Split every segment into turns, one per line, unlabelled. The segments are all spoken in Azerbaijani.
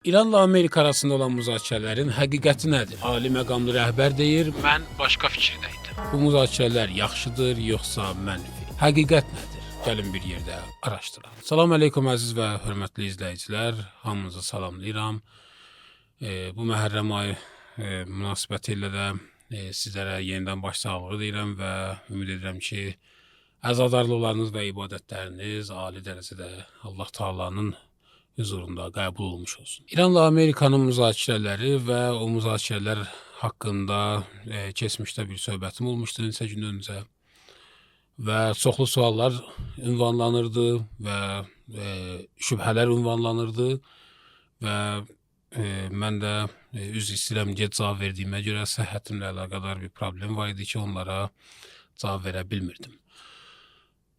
İranla Amerika arasında olan müzakirələrin həqiqəti nədir? Ali məqamlı rəhbər deyir, mən başqa fikirdə idim. Bu müzakirələr yaxşıdır, yoxsa mənfi? Həqiqət nədir? Gəlin bir yerdə araşdıraq. Salam əleykum əziz və hörmətli izləyicilər. Hamınızı salamlayıram. Bu Məhərrəm ayı münasibəti ilə də sizlərə yenidən başsağlığı deyirəm və ümid edirəm ki, əzadarlıqlarınız və ibadətləriniz ali dərəcədə Allah Taala'nın huzurunda qəbul olmuş olsun. İranla Amerikanın müzakirələri və o müzakirələr haqqında keçmişdə bir söhbətim olmuşdu neçə gün öncə və çoxlu suallar ünvanlanırdı və şübhələr ünvanlanırdı və mən də üzr istəyirəm, gec cavab verdiyimə görə səhhətimlə əlaqədar bir problem var idi ki, onlara cavab verə bilmirdim.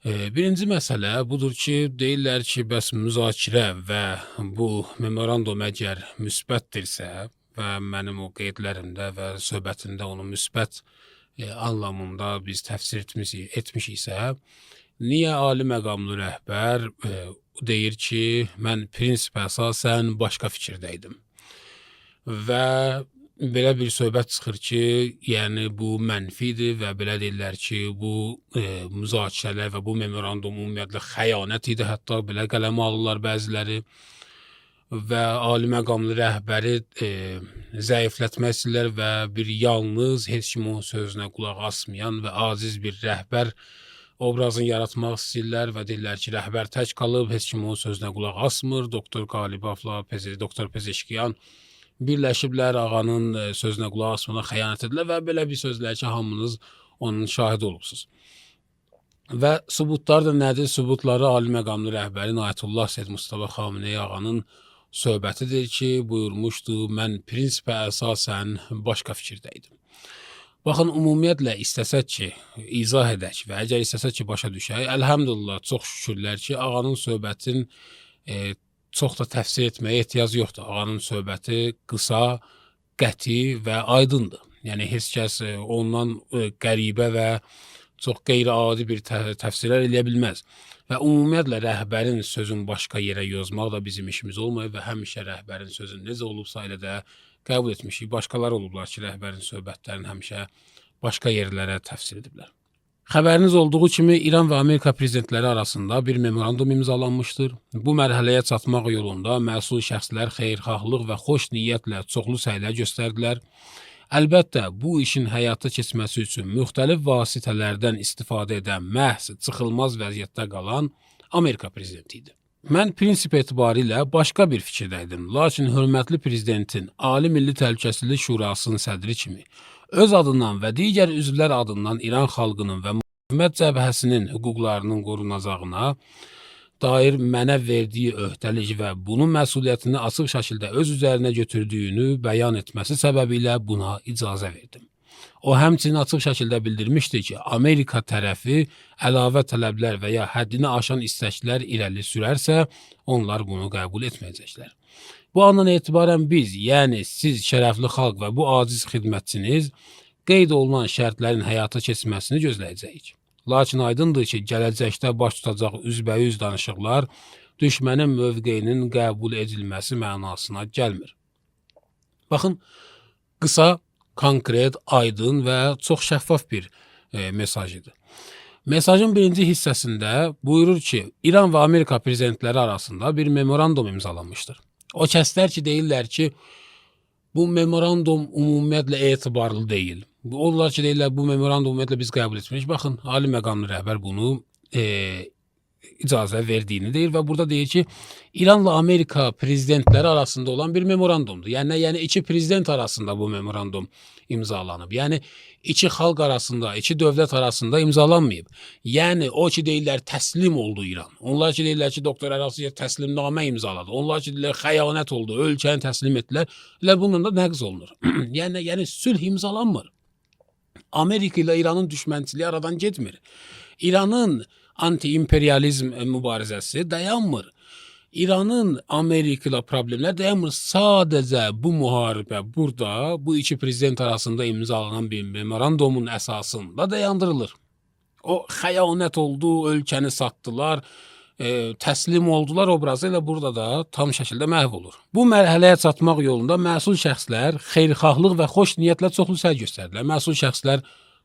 Birinci məsələ budur ki, deyirlər ki, bəs müzakirə və bu memorandum əgər müsbətdirsə və mənim o qeydlərimdə və söhbətimdə onu müsbət anlamında biz təfsir etmişiksə, niyə ali məqamlı rəhbər deyir ki, mən prinsipə əsasən başqa fikirdə idim? Və belə bir söhbət çıxır ki, yəni bu mənfidir və belə deyirlər ki, bu müzakirələr və bu memorandum ümumiyyətlə xəyanət idi, hətta belə qələmə alırlar bəziləri və ali məqamlı rəhbəri zəiflətmək istəyirlər və bir yalnız, heç kim onun sözünə qulaq asmayan və aciz bir rəhbər obrazını yaratmaq istəyirlər və deyirlər ki, rəhbər tək qalıb, heç kim onun sözünə qulaq asmır. Doktor Qalibafla doktor Pezeşkiyan birləşiblər, ağanın sözünə qulaq asmadan xəyanət edirlər və belə bir sözlər ki, hamınız onun şahidi olubsunuz. Və sübutlar da nədir? Sübutları ali məqamlı rəhbərin Ayətullah Seyyid Mustafa Xamenei ağanın söhbətidir ki, buyurmuşdu, mən prinsipə əsasən başqa fikirdə idim. Baxın, ümumiyyətlə istəsək ki, izah edək və əgər istəsək ki, başa düşək, əlhəmdülillah, çox şükürlər ki, ağanın söhbətin çox da təfsir etməyə ehtiyac yoxdur. Ağanın söhbəti qısa, qəti və aydındır. Yəni heç kəs ondan qəribə və çox qeyri-adi bir təfsirlər eləyə bilməz. Və ümumiyyətlə rəhbərin sözünü başqa yerə yozmaq da bizim işimiz olmayıb və həmişə rəhbərin sözünü necə olubsa elə də qəbul etmişik. Başqaları olublar ki, rəhbərin söhbətlərini həmişə başqa yerlərə təfsir ediblər. Xəbəriniz olduğu kimi İran və Amerika prezidentləri arasında bir memorandum imzalanmışdır. Bu mərhələyə çatmaq yolunda məsul şəxslər xeyirxahlıq və xoş niyyətlə çoxlu səylər göstərdilər. Əlbəttə, bu işin həyata keçməsi üçün müxtəlif vasitələrdən istifadə edən məhz çıxılmaz vəziyyətdə qalan Amerika prezidenti idi. Mən prinsip etibarilə başqa bir fikirdə idim. Lakin hörmətli prezidentin Ali Milli Təhlükəsizlik Şurasının sədri kimi öz adından və digər üzvlər adından İran xalqının və müqavimət cəbhəsinin hüquqlarının qorunacağına dair mənə verdiyi öhdəlik və bunun məsuliyyətini açıq şəkildə öz üzərinə götürdüyünü bəyan etməsi səbəbilə buna icazə verdim. O həmçinin açıq şəkildə bildirmişdi ki, Amerika tərəfi əlavə tələblər və ya həddini aşan istəklər irəli sürərsə, onlar bunu qəbul etməyəcəklər. Bu andan etibarən biz, yəni siz şərəfli xalq və bu aciz xidmətçiniz qeyd olunan şərtlərin həyata keçməsini gözləyəcəyik. Lakin aydındır ki, gələcəkdə baş tutacaq üzbəüz danışıqlar düşmənin mövqeyinin qəbul edilməsi mənasına gəlmir. Baxın, qısa, konkret, aydın və çox şəffaf bir mesaj idi. Mesajın birinci hissəsində buyurur ki, İran və Amerika prezidentləri arasında bir memorandum imzalanmışdır. O kəslər ki, deyirlər ki, bu memorandum ümumiyyətlə etibarlı deyil. Onlar ki, deyirlər bu memorandum ümumiyyətlə biz qəbul etmirik. Baxın, ali məqamlı rəhbər bunu icazə verdiyini deyir və burada deyir ki, İranla Amerika prezidentləri arasında olan bir memorandumdur. Yəni iki prezident arasında bu memorandum imzalanıb. Yəni iki xalq arasında, iki dövlət arasında imzalanmayıb. Yəni o ki deyirlər təslim oldu İran. Onlar ki deyirlər ki, doktor Əraqçiyev təslimnamə imzaladı. Onlar ki deyirlər xəyanət oldu, ölkəni təslim etdilər. Elə bununla da nəqz olunur. yəni sülh imzalanmır. Amerika ilə İranın düşmənçiliyi aradan getmir. İranın anti-imperializm mübarizəsi dayanmır. İranın Amerika ilə problemlər dayanmır. Sadəcə bu müharibə burada bu iki prezident arasında imzalanan bir memorandumun əsasında dayandırılır. O xəyanət oldu, ölkəni satdılar, təslim oldular obrazı elə burada da tam şəkildə məhv olur. Bu mərhələyə çatmaq yolunda məsul şəxslər xeyirxahlıq və xoş niyyətlə çoxlu səy göstərdilər. Məsul şəxslər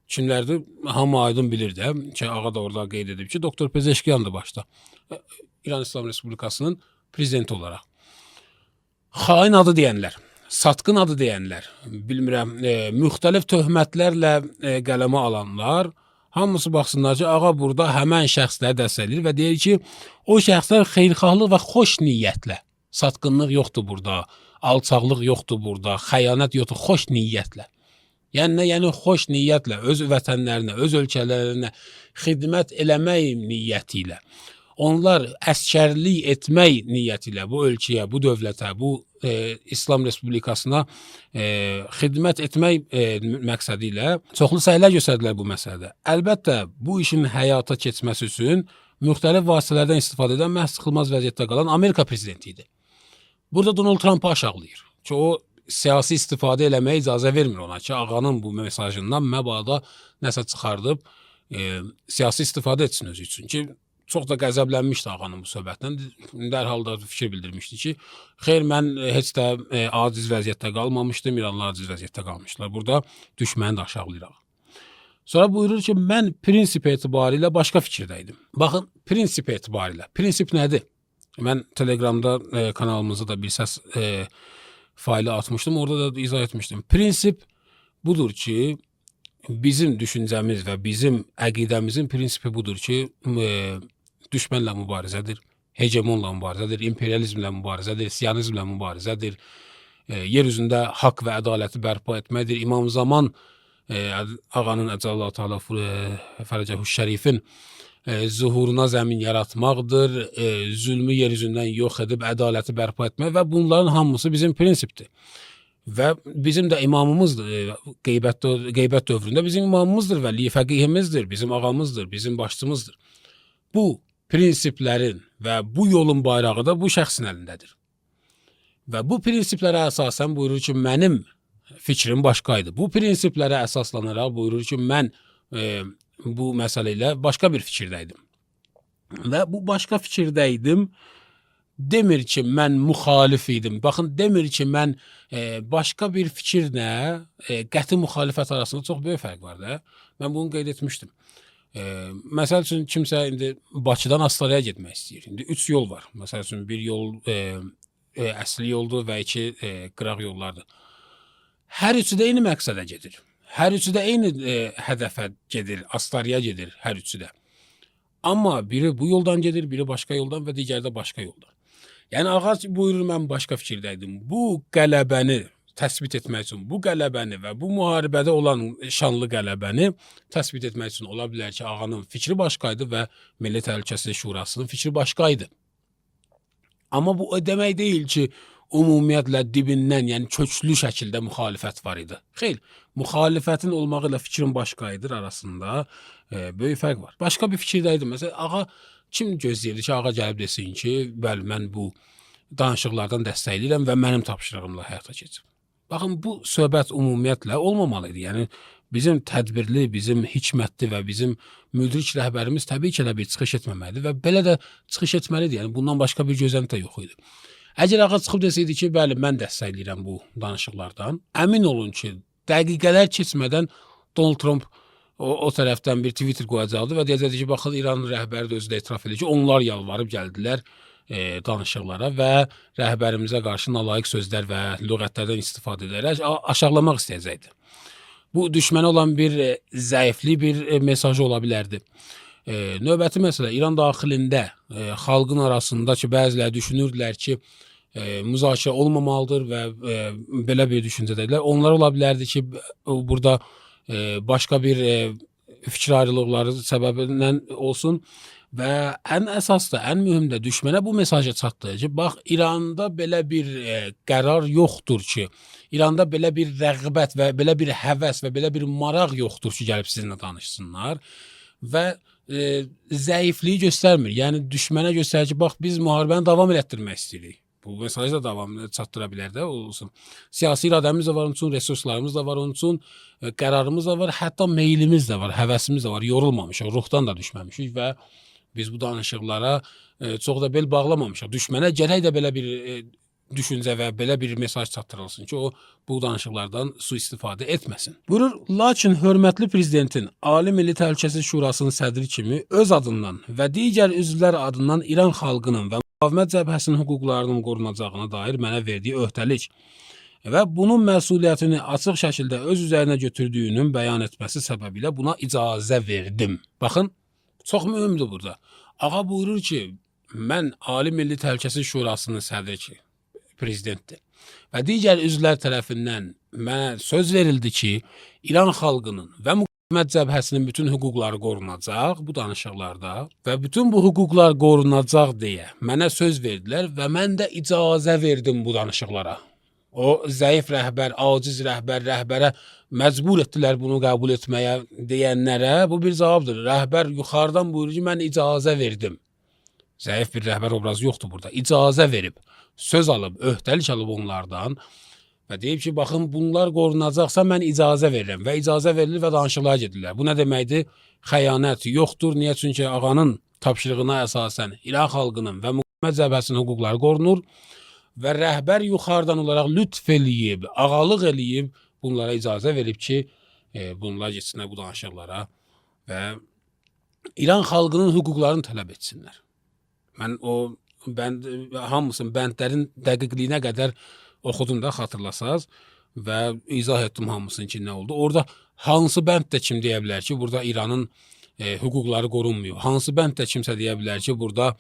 kimlərdir? Hamı aydın bilir də ki, ağa da orada qeyd edib ki, Doktor Pezeşkiyandır başda. İran İslam Respublikasının prezidenti olaraq. Xain adı deyənlər, satqın adı deyənlər, bilmirəm, müxtəlif töhmətlərlə qələmə alanlar hamısı baxsınlar ki, ağa burada həmən şəxsləri dəstəkləyir və deyir ki, o şəxslər xeyirxahlıq və xoş niyyətlə, satqınlıq yoxdur burada, alçaqlıq yoxdur burada, xəyanət yoxdur, xoş niyyətlə. Yəni nə? Yəni xoş niyyətlə öz vətənlərinə, öz ölkələrinə xidmət eləmək niyyəti ilə. Onlar əskərlik etmək niyyəti ilə bu ölkəyə, bu dövlətə, bu İslam Respublikasına xidmət etmək məqsədi ilə çoxlu səylər göstərdilər bu məsələdə. Əlbəttə, bu işin həyata keçməsi üçün müxtəlif vasitələrdən istifadə edən məhz sıxılmaz vəziyyətdə qalan Amerika prezidenti idi. Burada Donald Trumpı aşağılayır ki, o siyasi istifadə eləməyə icazə vermir ona ki, ağanın bu mesajından məbada nəsə çıxardıb siyasi istifadə etsin özü üçün ki, çox da qəzəblənmişdi ağanın bu söhbətdən. Dərhal da fikir bildirmişdi ki, xeyr, mən heç də aciz vəziyyətdə qalmamışdım, İranlılar aciz vəziyyətdə qalmışdılar. Burada düşməni də aşağılayır ağa. Sonra buyurur ki, mən prinsip etibarilə başqa fikirdə idim. Baxın, prinsip etibarilə. Prinsip nədir? Mən Telegramda kanalımızda da bir səs faylı atmışdım. Orada da izah etmişdim. Prinsip budur ki, bizim düşüncəmiz və bizim əqidəmizin prinsipi budur ki, düşmənlə mübarizədir, hegemonla mübarizədir, imperializmlə mübarizədir, siyonizmlə mübarizədir, yer üzündə haqq və ədaləti bərpa etməkdir. İmam Zaman ağanın əcəllahu taala fərəcəhu şərifin zuhuruna zəmin yaratmaqdır, zülmü yer üzündən yox edib ədaləti bərpa etmək və bunların hamısı bizim prinsipdir. Və bizim də imamımızdır, qeybət dövründə bizim imamımızdır, vəli fəqihimizdir, bizim ağamızdır, bizim başçımızdır. Bu prinsiplərin və bu yolun bayrağı da bu şəxsin əlindədir. Və bu prinsiplərə əsasən buyurur ki, mənim fikrim başqa idi. Bu prinsiplərə əsaslanaraq buyurur ki, mən bu məsələ ilə başqa bir fikirdə idim. Və bu başqa fikirdə idim demir ki, mən müxalif idim. Baxın, demir ki, mən başqa bir fikirlə qəti müxalifət arasında çox böyük fərq var da. Mən bunu qeyd etmişdim. Məsəl üçün, kimsə indi Bakıdan Astaraya getmək istəyir. İndi 3 yol var. Məsəl üçün, bir yol əsli yoldur və 2 qıraq yollardır. Hər üçü də eyni məqsədə gedir. Hər üçü də eyni hədəfə gedir, Astaraya gedir hər üçü də. Amma biri bu yoldan gedir, biri başqa yoldan və digəri də başqa yoldan. Yəni ağa buyurur, mən başqa fikirdə idim. Bu qələbəni təsbit etmək üçün, bu qələbəni və bu müharibədə olan şanlı qələbəni təsbit etmək üçün ola bilər ki, ağanın fikri başqa idi və Milli Təhlükəsizlik Şurasının fikri başqa idi. Amma bu o demək deyil ki, ümumiyyətlə dibindən, yəni köklü şəkildə müxalifət var idi. Xeyr, müxalifətin olmağı ilə fikrin başqa idi arasında böyük fərq var. Başqa bir fikirdə idim. Məsələn, ağa kim gözləyirdi ki, ağa gəlib desin ki, bəli, mən bu danışıqlardan dəstəkləyirəm və mənim tapşırığımla həyata keçib. Baxın, bu söhbət ümumiyyətlə olmamalı idi. Yəni bizim tədbirli, bizim hikmətli və bizim müdrik rəhbərimiz təbii ki, elə bir çıxış etməməlidir və belə də çıxış etməlidir. Yəni bundan başqa bir gözlənti də yox idi. Əgər ağa çıxıb desəydi ki, bəli, mən dəstəkləyirəm bu danışıqlardan, əmin olun ki, dəqiqələr keçmədən Donald Trump o tərəfdən bir Twitter qoyacaqdı və deyəcəkdi ki, baxın, İranın rəhbəri də özü də etiraf edir ki, onlar yalvarıb gəldilər danışıqlara və rəhbərimizə qarşı nalayiq sözlər və lüğətlərdən istifadə edərək aşağılamaq istəyəcəkdi. Bu düşmənə olan bir zəiflik, bir mesajı ola bilərdi. Növbəti məsələ İran daxilində xalqın arasında ki, bəziləri düşünürdülər ki, müzakirə olmamalıdır və belə bir düşüncədədirlər. Onlar ola bilərdi ki, burada başqa bir fikir ayrılıqları səbəbindən olsun və ən əsas da, ən mühüm də düşmənə bu mesajı çatdırır ki, bax, İranda belə bir qərar yoxdur ki, İranda belə bir rəğbət və belə bir həvəs və belə bir maraq yoxdur ki, gəlib sizinlə danışsınlar və zəifliyi göstərmir. Yəni düşmənə göstərir ki, bax, biz müharibəni davam elətdirmək istəyirik. Bu mesajı da davam çatdıra bilər də olsun. Siyasi iradəmiz də var onun üçün, resurslarımız da var onun üçün, qərarımız da var, hətta meylimiz də var, həvəsimiz də var. Yorulmamışıq, ruhdan da düşməmişik və Biz bu danışıqlara çox da bel bağlamamışıq. Düşmənə gərək də belə bir düşüncə və belə bir mesaj çatdırılsın ki, o bu danışıqlardan sui-istifadə etməsin. Buyurur, lakin hörmətli prezidentin Ali Milli Təhlükəsizlik Şurasının sədri kimi öz adından və digər üzvlər adından İran xalqının və Müqavimət Cəbhəsinin hüquqlarının qorunacağına dair mənə verdiyi öhdəlik və bunun məsuliyyətini açıq şəkildə öz üzərinə götürdüyünün bəyan etməsi səbəbilə buna icazə verdim. Baxın, çox mühümdür burada. Ağa buyurur ki, mən Ali Milli Təhlükəsizlik Şurasının sədri ki, prezidentdir. Və digər üzvlər tərəfindən mənə söz verildi ki, İran xalqının və Müqavimət Cəbhəsinin bütün hüquqları qorunacaq bu danışıqlarda və bütün bu hüquqlar qorunacaq deyə mənə söz verdilər və mən də icazə verdim bu danışıqlara. O zəif rəhbər, aciz rəhbər, rəhbərə məcbur etdilər bunu qəbul etməyə deyənlərə bu bir cavabdır. Rəhbər yuxarıdan buyurur ki, mən icazə verdim. Zəif bir rəhbər obrazı yoxdur burada. İcazə verib, söz alıb, öhdəlik alıb onlardan və deyib ki, baxın bunlar qorunacaqsa mən icazə verirəm və icazə verilir və danışıqlara gedirlər. Bu nə deməkdir? Xəyanət yoxdur. Niyə? Çünki ağanın tapşırığına əsasən İran xalqının və Müqavimət Cəbhəsinin hüquqları qorunur və rəhbər yuxarıdan olaraq lütf eləyib, ağalıq eləyib bunlara icazə verib ki, bunlar getsinlər bu danışıqlara və İran xalqının hüquqlarını tələb etsinlər. Mən o bənd hamısının bəndlərin dəqiqliyinə qədər oxudum da xatırlasaz və izah etdim hamısının ki, nə oldu. Orada hansı bənddə kim deyə bilər ki, burada İranın hüquqları qorunmuyor? Hansı bənddə kimsə deyə bilər ki, burada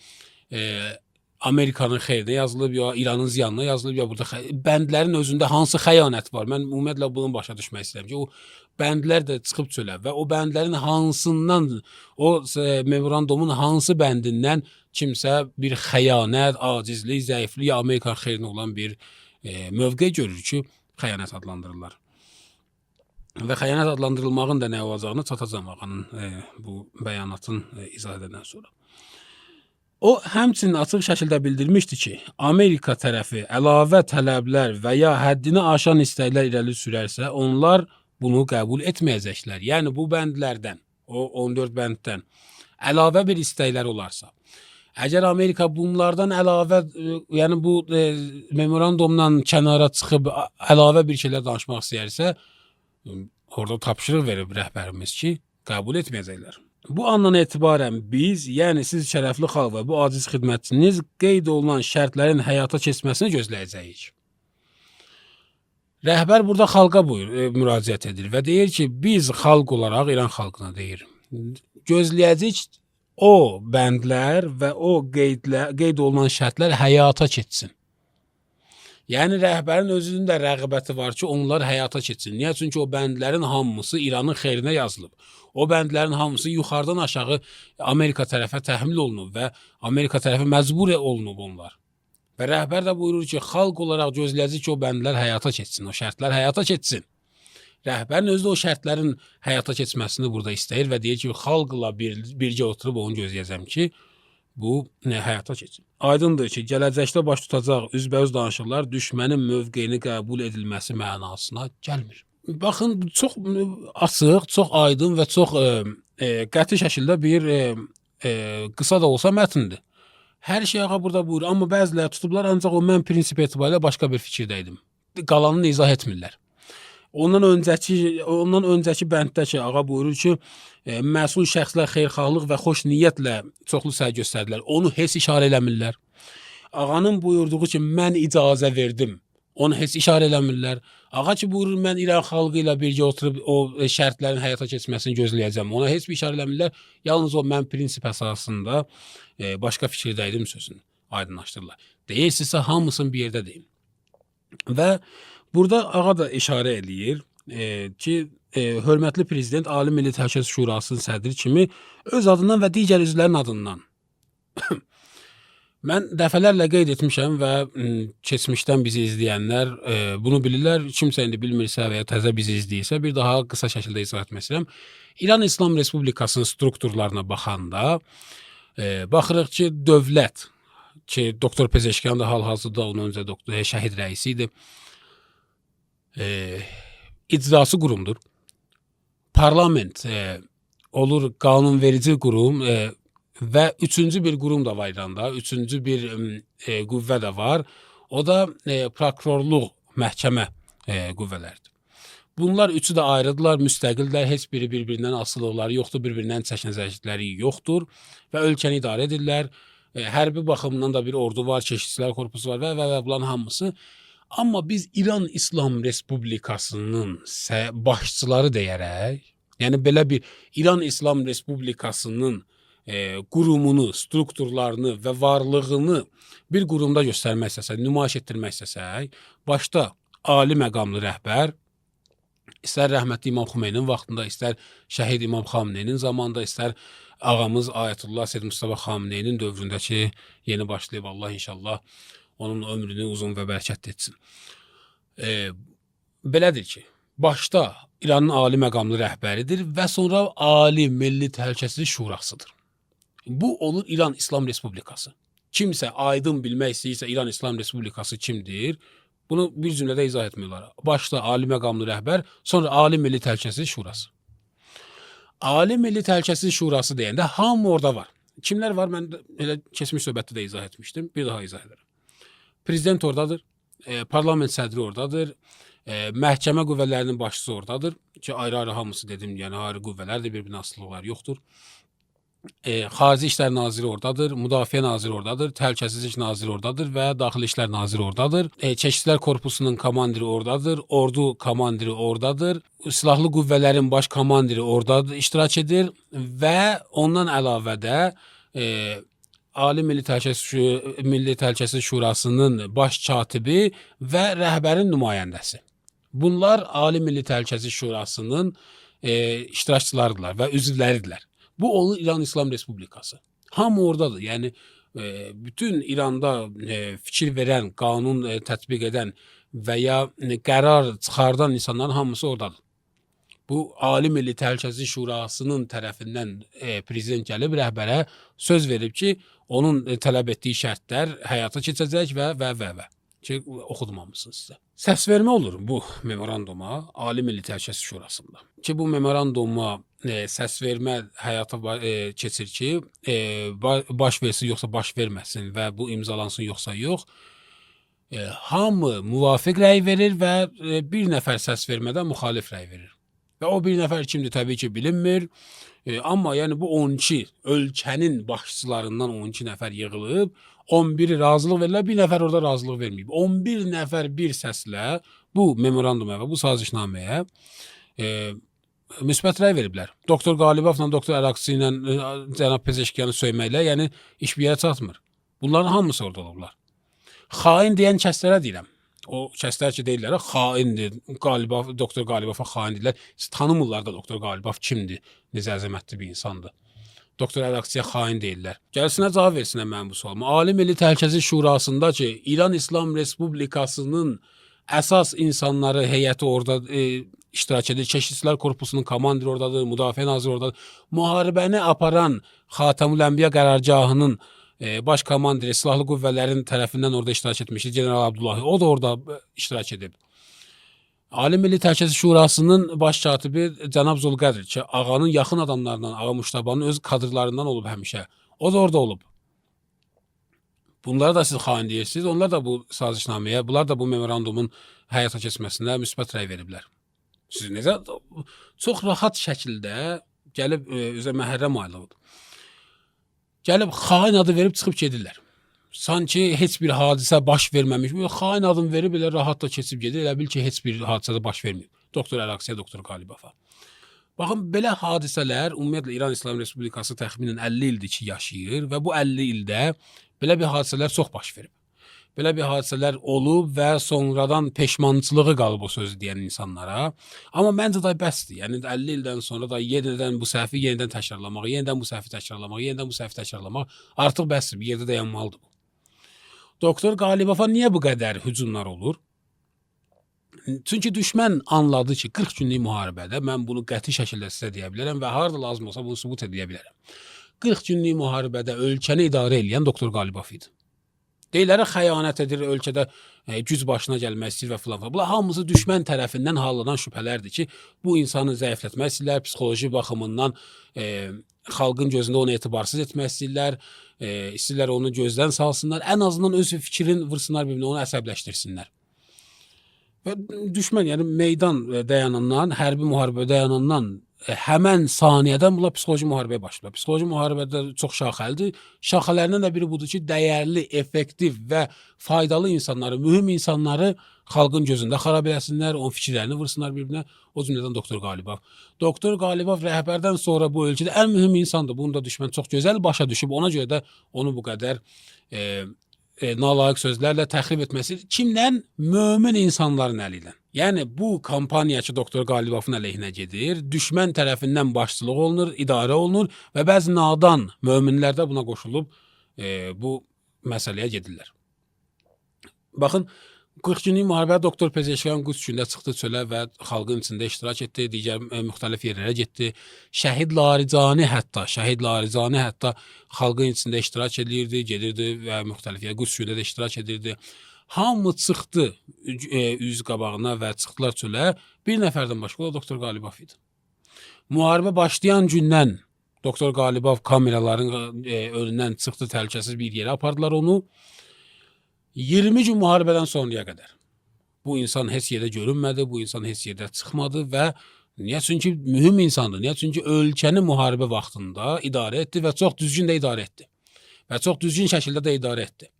Amerikanın xeyrinə yazılıb ya İranın ziyanına yazılıb ya burada bəndlərin özündə hansı xəyanət var? Mən ümumiyyətlə bunu başa düşmək istəyirəm ki, o bəndlər də çıxıb çölə və o bəndlərin hansından, o memorandumun hansı bəndindən kimsə bir xəyanət, acizlik, zəiflik, ya Amerika xeyrinə olan bir mövqe görür ki, xəyanət adlandırırlar. Və xəyanət adlandırılmağın da nə olacağını çatacağam ağanın bu bəyanatın izah edəndən sonra. O həmçinin açıq şəkildə bildirmişdi ki, Amerika tərəfi əlavə tələblər və ya həddini aşan istəklər irəli sürərsə, onlar bunu qəbul etməyəcəklər. Yəni bu bəndlərdən, o 14 bənddən əlavə bir istəklər olarsa, əgər Amerika bunlardan əlavə, yəni bu memorandumdan kənara çıxıb əlavə bir şeylər danışmaq istəyərsə, orada tapşırıq verib rəhbərimiz ki, qəbul etməyəcəklər. Bu andan etibarən biz, yəni siz şərəfli xalq və bu aciz xidmətçiniz qeyd olunan şərtlərin həyata keçməsini gözləyəcəyik. Rəhbər burada xalqa müraciət edir və deyir ki, biz xalq olaraq İran xalqına deyir, gözləyəcəyik o bəndlər və o qeyd olunan şərtlər həyata keçsin. Yəni rəhbərin özünün də rəğbəti var ki, onlar həyata keçsin. Niyə? Çünki o bəndlərin hamısı İranın xeyrinə yazılıb. O bəndlərin hamısı yuxarıdan aşağı Amerika tərəfə təhmil olunub və Amerika tərəfi məcbur olunub onlar. Və rəhbər də buyurur ki, xalq olaraq gözləyəcək ki, o bəndlər həyata keçsin, o şərtlər həyata keçsin. Rəhbərin özü də o şərtlərin həyata keçməsini burada istəyir və deyir ki, xalqla birgə oturub onu gözləyəcəm ki, bu həyata keçsin. Aydındır ki, gələcəkdə baş tutacaq üzbəüz danışıqlar düşmənin mövqeyini qəbul edilməsi mənasına gəlmir. Baxın, çox açıq, çox aydın və çox qəti şəkildə bir qısa da olsa mətndir. Hər şey ağa burada buyurur, amma bəziləri tutublar, ancaq o mən prinsip etibarilə başqa bir fikirdə idim. Qalanını izah etmirlər. Ondan öncəki bənddə ki, ağa buyurur ki, məsul şəxslər xeyirxahlıq və xoş niyyətlə çoxlu səy göstərdilər. Onu heç işarə eləmirlər. Ağanın buyurduğu ki, mən icazə verdim. Onu heç işarə eləmirlər. Ağa ki buyurur, mən İran xalqı ilə birgə oturub o şərtlərin həyata keçməsini gözləyəcəm. Ona heç bir işarə eləmirlər. Yalnız o mən prinsip əsasında başqa fikirdə idim sözünü aydınlaşdırırlar. Deyirsinizsə hamısını bir yerdə deyim. Və burada ağa da işarə eləyir ki, hörmətli prezident Ali Milli Təhlükəsizlik Şurasının sədri kimi öz adından və digər üzvlərin adından mən dəfələrlə qeyd etmişəm və keçmişdən bizi izləyənlər bunu bilirlər. Kimsə indi bilmirsə və ya təzə bizi izləyirsə, bir daha qısa şəkildə izah etmək istəyirəm. İran İslam Respublikasının strukturlarına baxanda baxırıq ki, dövlət ki, doktor Pezeşkiyan da hal-hazırda ondan öncə doktor şəhid rəisi idi. İcrası qurumdur. Parlament olur qanunverici qurum, Və üçüncü bir qurum da var İranda, üçüncü bir qüvvə də var. O da prokurorluq, məhkəmə qüvvələridir. Bunlar üçü də ayrıdırlar, müstəqildirlər, heç biri bir-birindən asılılıqları yoxdur, bir-birindən çəkinəcəkləri yoxdur və ölkəni idarə edirlər. Hərbi baxımdan da bir ordu var, keşikçilər korpusu var və bunların hamısı. Amma biz İran İslam Respublikasının başçıları deyərək, yəni belə bir İran İslam Respublikasının qurumunu, strukturlarını və varlığını bir qurumda göstərmək istəsək, nümayiş etdirmək istəsək, başda ali məqamlı rəhbər, istər rəhmətli İmam Xümeynin vaxtında, istər şəhid İmam Xamneyinin zamanında, istər ağamız Ayətullah Seyyid Mustafa Xamneyinin dövründəki yeni başlayıb, Allah inşallah onun ömrünü uzun və bərəkətli etsin. Belədir ki, başda İranın ali məqamlı rəhbəridir və sonra Ali Milli Təhlükəsizlik Şurasıdır. Bu olur İran İslam Respublikası. Kimsə aydın bilmək istəyirsə İran İslam Respublikası kimdir? Bunu bir cümlədə izah etmək olar. Başda ali məqamlı rəhbər, sonra Ali Milli Təhlükəsizlik Şurası. Ali Milli Təhlükəsizlik Şurası deyəndə hamı orada var. Kimlər var? Mən elə keçmiş söhbətdə də izah etmişdim. Bir daha izah edirəm. Prezident oradadır, parlament sədri oradadır, məhkəmə qüvvələrinin başçısı oradadır ki, ayrı-ayrı hamısı dedim, yəni ayrı qüvvələrdir, bir-birinə asılılıqları yoxdur. Xarici İşlər Naziri oradadır, Müdafiə Naziri oradadır, Təhlükəsizlik Naziri oradadır və Daxili İşlər Naziri oradadır. Keşikçilər Korpusunun komandiri oradadır, ordu komandiri oradadır, silahlı qüvvələrin baş komandiri orada iştirak edir və ondan əlavə də Ali Milli Təhlükəsizlik Şurasının baş katibi və rəhbərin nümayəndəsi. Bunlar Ali Milli Təhlükəsizlik Şurasının iştirakçılarıdırlar və üzvləridirlər. Bu olur İran İslam Respublikası. Hamı oradadır. Yəni bütün İranda fikir verən, qanun tətbiq edən və ya qərar çıxardan insanların hamısı oradadır. Bu Ali Milli Təhlükəsizlik Şurasının tərəfindən prezident gəlib rəhbərə söz verib ki, onun tələb etdiyi şərtlər həyata keçəcək və ki oxudum hamısını sizə. Səs vermə olur bu memoranduma Ali Milli Təhlükəsizlik Şurasında. Ki bu memoranduma səs vermə həyata keçir ki, baş versin yoxsa baş verməsin və bu imzalansın yoxsa yox. Hamı müvafiq rəy verir və bir nəfər səs vermədən müxalif rəy verir. Və o bir nəfər kimdir təbii ki bilinmir. Amma yəni bu 12 ölkənin başçılarından 12 nəfər yığılıb, 11-i razılıq verirlər, bir nəfər orada razılıq verməyib. 11 nəfər bir səslə bu memoranduma və bu sazişnaməyə müsbət rəy veriblər. Doktor Qalibovla Doktor Əraksi ilə cənab Pezeşkiyanı söyməklə, yəni iş bir yerə çatmır. Bunların hamısı orada olublar. Xain deyən kəslərə deyirəm. O kəslər ki deyirlər xaindir, Qalibov, Doktor Qalibova xain deyirlər. Siz tanımırlar da Doktor Qalibov kimdir, necə əzəmətli bir insandır. Doktor Əraksiyə xain deyirlər. Gəlsinə cavab versinlər mənim bu sualıma. Ali Milli Təhlükəsizlik Şurasında ki, İran İslam Respublikasının əsas insanları heyəti orada iştirak edir. Keşikçilər Korpusunun komandiri oradadır, Müdafiə Naziri oradadır. Müharibəni aparan Xatəmül Ənbiya qərargahının baş komandiri silahlı qüvvələrin tərəfindən orada iştirak etmişdi. General Abdullahi o da orada iştirak edib. Ali Milli Təhlükəsizlik Şurasının baş katibi cənab Zulqədr ki, ağanın yaxın adamlarından, Ağa Muştabanın öz kadrlarından olub həmişə. O da orada olub. Bunlara da siz xain deyirsiniz. Onlar da bu sazişnaməyə, bunlar da bu memorandumun həyata keçməsinə müsbət rəy veriblər. Siz necə çox rahat şəkildə gəlib üzə Məhərrəm aylıqdır. Gəlib xain adı verib çıxıb gedirlər. Sanki heç bir hadisə baş verməmiş. Böyle xain adını verib elə rahat da keçib gedir. Elə bil ki, heç bir hadisə də baş verməyib. Doktor Əraksiyə, Doktor Qalibova. Baxın, belə hadisələr ümumiyyətlə İran İslam Respublikası təxminən 50 ildir ki, yaşayır və bu 50 ildə belə bir hadisələr çox baş verib. Belə bir hadisələr olub və sonradan peşmançılığı qalıb o sözü deyən insanlara. Amma məncə da bəsdir. Yəni 50 ildən sonra da yenidən bu səhvi yenidən təkrarlamaq, yenidən bu səhvi təkrarlamaq, yenidən bu səhvi təkrarlamaq artıq bəsdir. Bir yerdə dayanmalıdır bu. Doktor Qalibova niyə bu qədər hücumlar olur? Çünki düşmən anladı ki, 40 günlük müharibədə mən bunu qəti şəkildə sizə deyə bilərəm və harada lazım olsa bunu sübut edə bilərəm. 40 günlük müharibədə ölkəni idarə edən Doktor Qalibov idi. Deyirlər xəyanət edir, ölkədə güc başına gəlmək istəyir və filan filan. Bunlar hamısı düşmən tərəfindən hallanan şübhələrdir ki, bu insanı zəiflətmək istəyirlər, psixoloji baxımından Xalqın gözündə onu etibarsız etmək istəyirlər, istəyirlər onu gözdən salsınlar. Ən azından öz fikrin vursunlar bir-birinə, onu əsəbləşdirsinlər. Və düşmən, yəni meydan dayanandan, hərbi müharibə dayanandan həmən saniyədən bunlar psixoloji müharibəyə başlayırlar. Psixoloji müharibədə çox şaxəlidir. Şaxələrindən də biri budur ki, dəyərli, effektiv və faydalı insanları, mühüm insanları xalqın gözündə xarab eləsinlər, onun fikirlərini vursunlar bir-birinə. O cümlədən Doktor Qalibov. Doktor Qalibov rəhbərdən sonra bu ölkədə ən mühüm insandır. Bunu da düşmən çox gözəl başa düşüb. Ona görə də onu bu qədər nalayiq sözlərlə təxrib etməsi kimdən? Mömin insanların əli ilə. Yəni bu kampaniya ki, Doktor Qalibovun əleyhinə gedir, düşmən tərəfindən başçılıq olunur, idarə olunur və bəzi nadan möminlər də buna qoşulub bu məsələyə gedirlər. Baxın, 40 günlük müharibə Doktor Pezeşkan Qüds gündə çıxdı çölə və xalqın içində iştirak etdi, digər müxtəlif yerlərə getdi. Şəhid Laricani hətta xalqın içində iştirak edirdi, gedirdi və müxtəlif yerə, Qüds gündə də iştirak edirdi. Hamı çıxdı üz qabağına və çıxdılar çölə. Bir nəfərdən başqa, o da Doktor Qalibov idi. Müharibə başlayan gündən Doktor Qalibov kameraların önündən çıxdı, təhlükəsiz bir yerə apardılar onu. 20 gün müharibədən sonraya qədər bu insan heç yerdə görünmədi, bu insan heç yerdə çıxmadı və niyə? Çünki mühüm insandır. Niyə? Çünki ölkəni müharibə vaxtında idarə etdi və çox düzgün də idarə etdi. Və çox düzgün şəkildə də idarə etdi.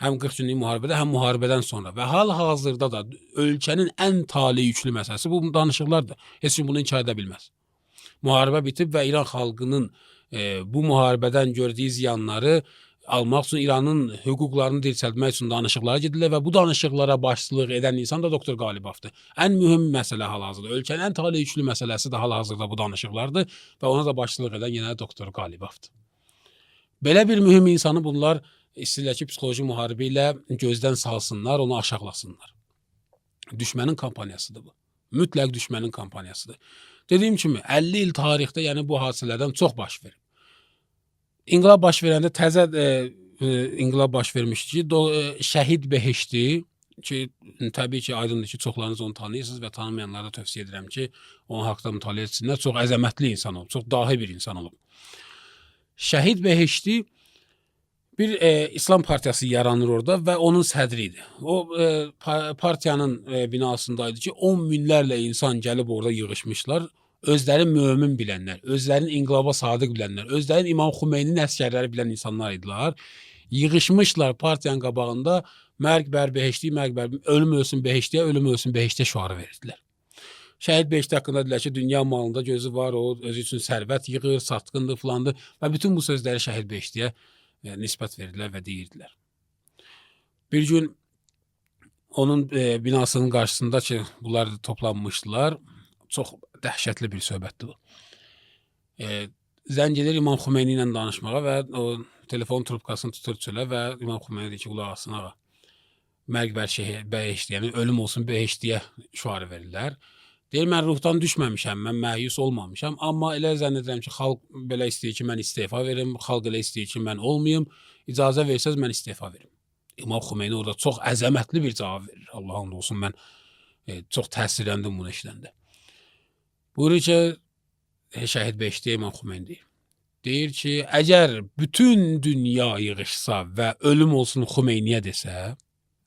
Həm 40 günlük müharibədə, həm müharibədən sonra və hal-hazırda da ölkənin ən tale yüklü məsələsi bu danışıqlardır. Heç kim bunu inkar edə bilməz. Müharibə bitib və İran xalqının bu müharibədən gördüyü ziyanları almaq üçün, İranın hüquqlarını dirçəltmək üçün danışıqlara gedirlər və bu danışıqlara başçılıq edən insan da Doktor Qalibovdur. Ən mühüm məsələ hal-hazırda, ölkənin ən tale yüklü məsələsi də hal-hazırda bu danışıqlardır və ona da başçılıq edən yenə Doktor Qalibovdur. Belə bir mühüm insanı bunlar istəyirlər ki, psixoloji müharibə ilə gözdən salsınlar, onu aşağılasınlar. Düşmənin kampaniyasıdır bu. Mütləq düşmənin kampaniyasıdır. Dediyim kimi 50 il tarixdə, yəni bu hadisələrdən çox baş verib. İnqilab baş verəndə təzə inqilab baş vermişdi ki, Şəhid Behişti ki, təbii ki, aydındır ki, çoxlarınız onu tanıyırsınız və tanımayanlara da tövsiyə edirəm ki, onun haqqında mütaliə etsinlər. Çox əzəmətli insan olub, çox dahi bir insan olub. Şəhid Behişti bir İslam partiyası yaranır orada və onun sədri idi. O partiyanın binasındaydı ki, 10 minlərlə insan gəlib orada yığışmışlar. Özləri mömin bilənlər, özlərinin inqilaba sadiq bilənlər, özlərinin İmam Xümeyninin əsgərləri bilən insanlar idilər. Yığışmışlar partiyanın qabağında mərg bər behişti, mərg bər, ölüm ölsün behiştiyə, ölüm ölsün behiştiyə şüarı verirdilər. Şəhid Behişti haqqında dedilər ki, dünya malında gözü var, o özü üçün sərvət yığır, satqındır, filandır və bütün bu sözləri Şəhid Behiştiyə nisbət verdilər və deyirdilər. Bir gün onun binasının qarşısında ki, bunlar toplanmışdılar. Çox dəhşətli bir söhbətdir bu. Zəng edir İmam Xümeyni ilə danışmağa və o telefon trubkasını tutur çölə və İmam Xümeyni deyir ki, qulaq asın ağa. Mərg bər behişti, yəni ölüm olsun behiştiyə şüarı verirlər. Deyir, mən ruhdan düşməmişəm, mən məyus olmamışam, amma elə zənn edirəm ki, xalq belə istəyir ki, mən istefa verim, xalq elə istəyir ki, mən olmayım, icazə versəz mən istefa verim. İmam Xümeyni orada çox əzəmətli bir cavab verir. Allah and olsun, mən çox təsirləndim bunu eşidəndə. Buyurur ki, Şəhid Behiştiyə İmam Xümeyni deyir. Deyir ki, əgər bütün dünya yığışsa və ölüm olsun Xümeyniyə desə,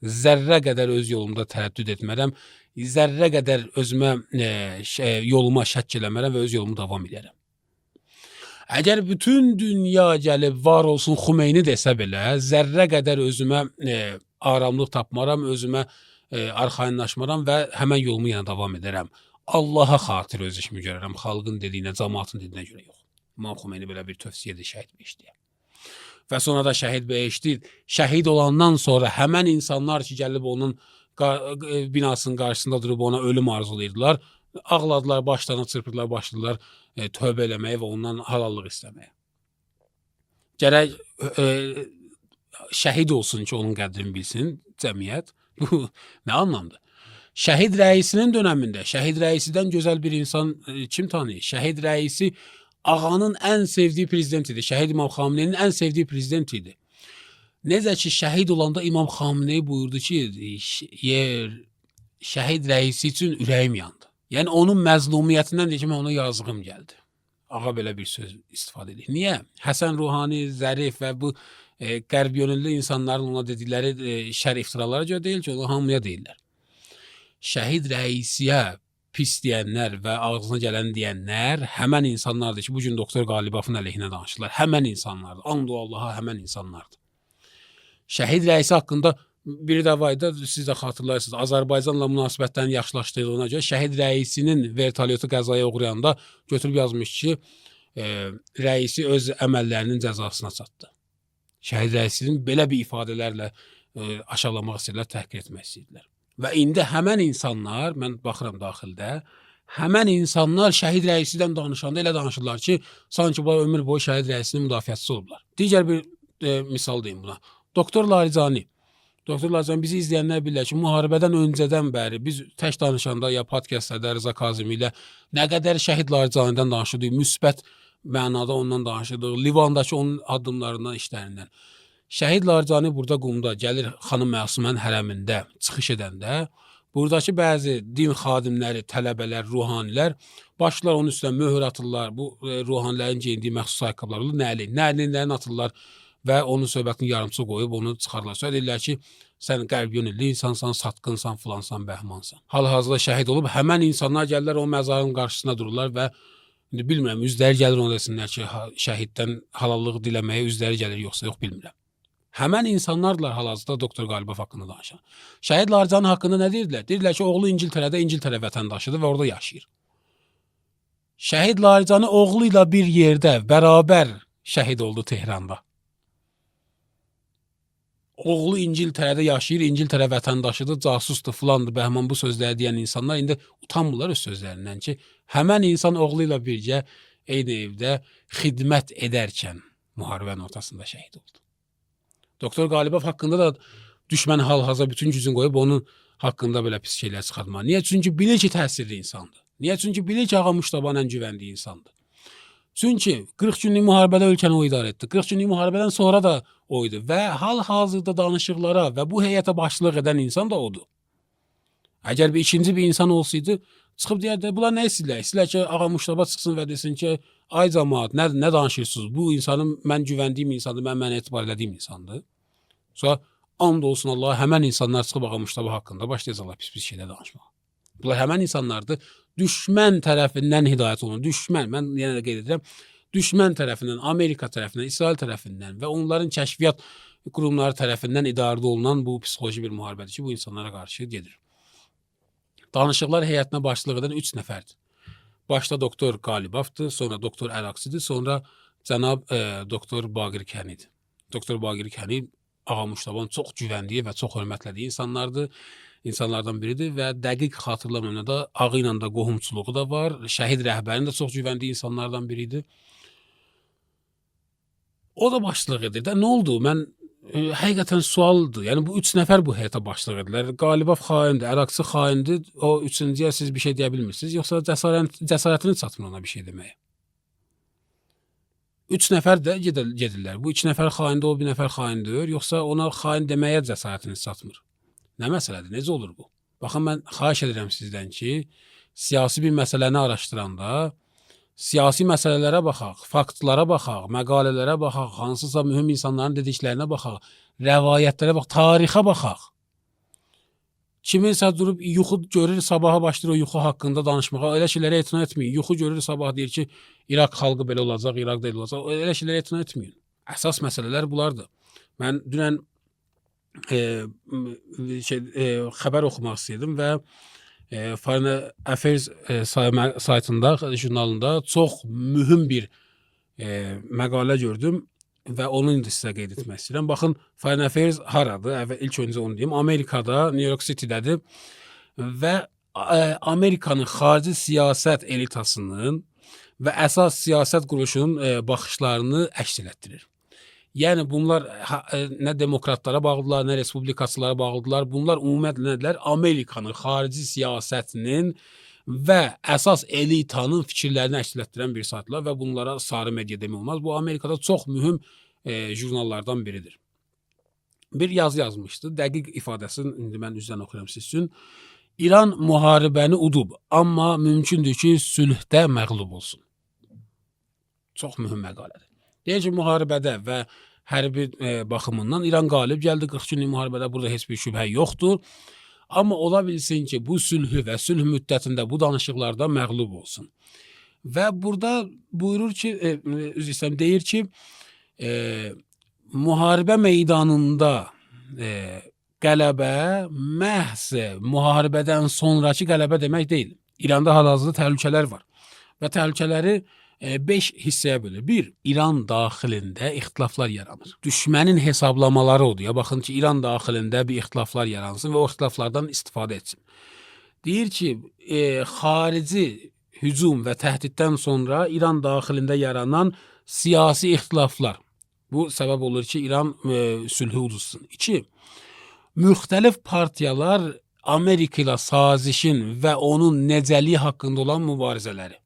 zərrə qədər öz yolumda tərəddüd etmərəm, zərrə qədər özümə yoluma şəkk eləmərəm və öz yolumu davam edərəm. Əgər bütün dünya gəlib var olsun Xümeyni desə belə, zərrə qədər özümə aramlıq tapmaram, özümə arxayınlaşmaram və həmən yolumu yenə davam edərəm. Allaha xatir öz işimi görərəm, xalqın dediyinə, cəmaatın dediyinə görə yox. İmam Xümeyni belə bir tövsiyə edir Şəhid Behiştiyə. Və sonra da Şəhid Behişti şəhid olandan sonra həmən insanlar ki, gəlib onun binasının qarşısında durub ona ölüm arzulayırdılar, ağladılar, başlarına çırpırdılar, başladılar tövbə eləməyə və ondan halallıq istəməyə. Gərək şəhid olsun ki, onun qədrini bilsin cəmiyyət. Bu nə anlamdır? Şəhid rəisinin dönəmində, Şəhid rəisidən gözəl bir insan kim tanıyır? Şəhid rəisi ağanın ən sevdiyi prezident idi. Şəhid İmam Xamneyinin ən sevdiyi prezident idi. Necə ki, şəhid olanda İmam Xamney buyurdu ki, şəhid rəisi üçün ürəyim yandı. Yəni onun məzlumiyyətindən deyir ki, mən ona yazığım gəldi. Ağa belə bir söz istifadə edir. Niyə? Həsən Ruhani, Zərif və bu qərb yönüllü insanların ona dedikləri şər iftiralara görə deyil ki, onu hamıya deyirlər. Şəhid Rəisiyə pis deyənlər və ağzına gələn deyənlər həmən insanlardır ki, bu gün Doktor Qalibafın əleyhinə danışırlar. Həmən insanlardır. And o Allaha, həmən insanlardır. Şəhid Rəisi haqqında biri də var idi, siz də xatırlayırsınız. Azərbaycanla münasibətlərini yaxşılaşdırdığına görə Şəhid Rəisinin vertolyotu qəzaya uğrayanda götürüb yazmış ki, Rəisi öz əməllərinin cəzasına çatdı. Şəhid Rəisinin belə bir ifadələrlə aşağılamaq istəyirlər, təhqir etmək istəyirlər. Və indi həmən insanlar, mən baxıram daxildə, həmən insanlar Şəhid Rəisidən danışanda elə danışırlar ki, sanki bunlar ömür boyu Şəhid Rəisinin müdafiəçisi olublar. Digər bir misal deyim buna. Doktor Laricani. Doktor Laricani, bizi izləyənlər bilirlər ki, müharibədən öncədən bəri biz tək danışanda ya podkastlarda Rıza Kazımi ilə nə qədər Şəhid Laricanidən danışırdıq, müsbət mənada ondan danışırdıq, Livandakı onun addımlarından, işlərindən. Şəhid Laricani burada Qumda gəlir xanım Məsumənin hərəmində çıxış edəndə, buradakı bəzi din xadimləri, tələbələr, ruhanilər başlar onun üstünə möhür atırlar. Bu ruhanilərin geyindiyi məxsus ayaqqabılar olur, nəli, nəlinlərini atırlar və onun söhbətini yarımçı qoyub onu çıxarırlar. Sonra deyirlər ki, sən qərb yönüllü insansan, satqınsan, filansan, bəhmansan. Hal-hazırda şəhid olub, həmən insanlar gəlirlər onun məzarının qarşısında dururlar və indi bilmirəm, üzləri gəlir ona desinlər ki, şəhiddən halallıq diləməyə üzləri gəlir yoxsa yox, bilmirəm. Həmən insanlardılar hal-hazırda Doktor Qalibaf haqqında danışan. Şəhid Laricani haqqında nə deyirdilər? Deyirdilər ki, oğlu İngiltərədə, İngiltərə vətəndaşıdır və orada yaşayır. Şəhid Laricani oğlu ilə bir yerdə bərabər şəhid oldu Tehranda. Oğlu İngiltərədə yaşayır, İngiltərə vətəndaşıdır, casusdur, filandır, bəhman, bu sözləri deyən insanlar indi utanmırlar öz sözlərindən ki, həmən insan oğlu ilə birgə eyni evdə xidmət edərkən müharibənin ortasında şəhid oldu. Doktor Qalibaf haqqında da düşmən hal-hazırda bütün gücünü qoyub onun haqqında belə pis şeylər çıxartmaq. Niyə? Çünki bilir ki, təsirli insandır. Niyə? Çünki bilir ki, Ağa Mujtaba ilə güvəndiyi insandır. Çünki 40 günlük müharibədə ölkəni o idarə etdi. 40 günlük müharibədən sonra da o idi və hal-hazırda danışıqlara və bu heyətə başçılıq edən insan da odur. Əgər bir ikinci bir insan olsaydı, çıxıb deyərdi, bunlar nə istəyirlər? İstəyirlər ki, Ağa Mujtaba çıxsın və desin ki, ay camaat, nə danışırsınız? Bu insanın mən güvəndiyim insandır, mən mənə etibar elədiyim insandır. Sonra and olsun Allaha, həmən insanlar çıxıb Ağa Mujtaba haqqında başlayacaqlar pis-pis şeylər danışmağa. Bunlar həmən insanlardır. Düşmən tərəfindən hidayət olunur. Düşmən, mən yenə də qeyd edirəm, düşmən tərəfindən, Amerika tərəfindən, İsrail tərəfindən və onların kəşfiyyat qurumları tərəfindən idarə olunan bu psixoloji bir müharibədir ki, bu insanlara qarşı gedir. Danışıqlar heyətinə başçılıq edən 3 nəfərdir. Başda Doktor Qalibafdır, sonra Doktor Əraksidir, sonra cənab Doktor Baqir Kənidir. Doktor Baqir Kəni Ağa Mujtabanın çox güvəndiyi və çox hörmətlədiyi insanlardır. İnsanlardan biridir və dəqiq xatırlamıram da ağı ilə də qohumçuluğu da var. Şəhid rəhbərinin də çox güvəndiyi insanlardan biridir. O da başçılıq edir də. Nə oldu? Mən həqiqətən sualdır. Yəni bu 3 nəfər bu heyətə başçılıq edirlər. Qalibaf xaindir, Əraksi xaindir. O üçüncüyə siz bir şey deyə bilmirsiniz. Yoxsa cəsarətiniz çatmır ona bir şey deməyə. 3 nəfər də gedirlər. Bu 2 nəfər xaindir, o bir nəfər xaindir. Yoxsa ona xain deməyə cəsarətiniz çatmır. Nə məsələdir? Necə olur bu? Baxın, mən xahiş edirəm sizdən ki, siyasi bir məsələni araşdıranda siyasi məsələlərə baxaq, faktlara baxaq, məqalələrə baxaq, hansısa mühüm insanların dediklərinə baxaq, rəvayətlərə baxaq, tarixə baxaq. Kiminsə durub yuxu görür, sabaha başlayır o yuxu haqqında danışmağa. Elə şeylərə etina etməyin. Yuxu görür, sabah deyir ki, İraq xalqı belə olacaq, İraq da elə olacaq. Elə şeylərə etina etməyin. Əsas məsələlər bunlardır. Mən dünən xəbər oxumaq istəyirdim və Foreign Affairs saytında, jurnalında çox mühüm bir məqalə gördüm və onu indi sizə qeyd etmək istəyirəm. Baxın, Foreign Affairs haradır? Əvvəl ilk öncə onu deyim. Amerikada, New York City-dədir və Amerikanın xarici siyasət elitasının və əsas siyasət quruluşunun baxışlarını əks elətdirir. Yəni bunlar nə demokratlara bağlıdılar, nə respublikaçılara bağlıdılar. Bunlar ümumiyyətlə nədirlər? Amerikanın xarici siyasətinin və əsas elitanın fikirlərini əks elətdirən bir saytlar və bunlara sarı media demək olmaz. Bu Amerikada çox mühüm jurnallardan biridir. Bir yazı yazmışdı. Dəqiq ifadəsini indi mən üzdən oxuyuram siz üçün. İran müharibəni udub, amma mümkündür ki, sülhdə məğlub olsun. Çox mühüm məqalədir. Deyir ki, müharibədə və hərbi baxımından İran qalib gəldi 40 günlük müharibədə, burada heç bir şübhə yoxdur. Amma ola bilsin ki, bu sülhü və sülh müddətində bu danışıqlarda məğlub olsun. Və burada buyurur ki, üzr istəyirəm, deyir ki, müharibə meydanında qələbə məhz müharibədən sonrakı qələbə demək deyil. İranda hal-hazırda təhlükələr var və təhlükələri 5 hissəyə bölür. 1. İran daxilində ixtilaflar yaranır. Düşmənin hesablamaları odur. Ya baxın ki, İran daxilində bir ixtilaflar yaransın və o ixtilaflardan istifadə etsin. Deyir ki, xarici hücum və təhdiddən sonra İran daxilində yaranan siyasi ixtilaflar. Bu səbəb olur ki, İran sülhü uduzsun. 2. Müxtəlif partiyalar Amerika ilə sazişin və onun necəliyi haqqında olan mübarizələri.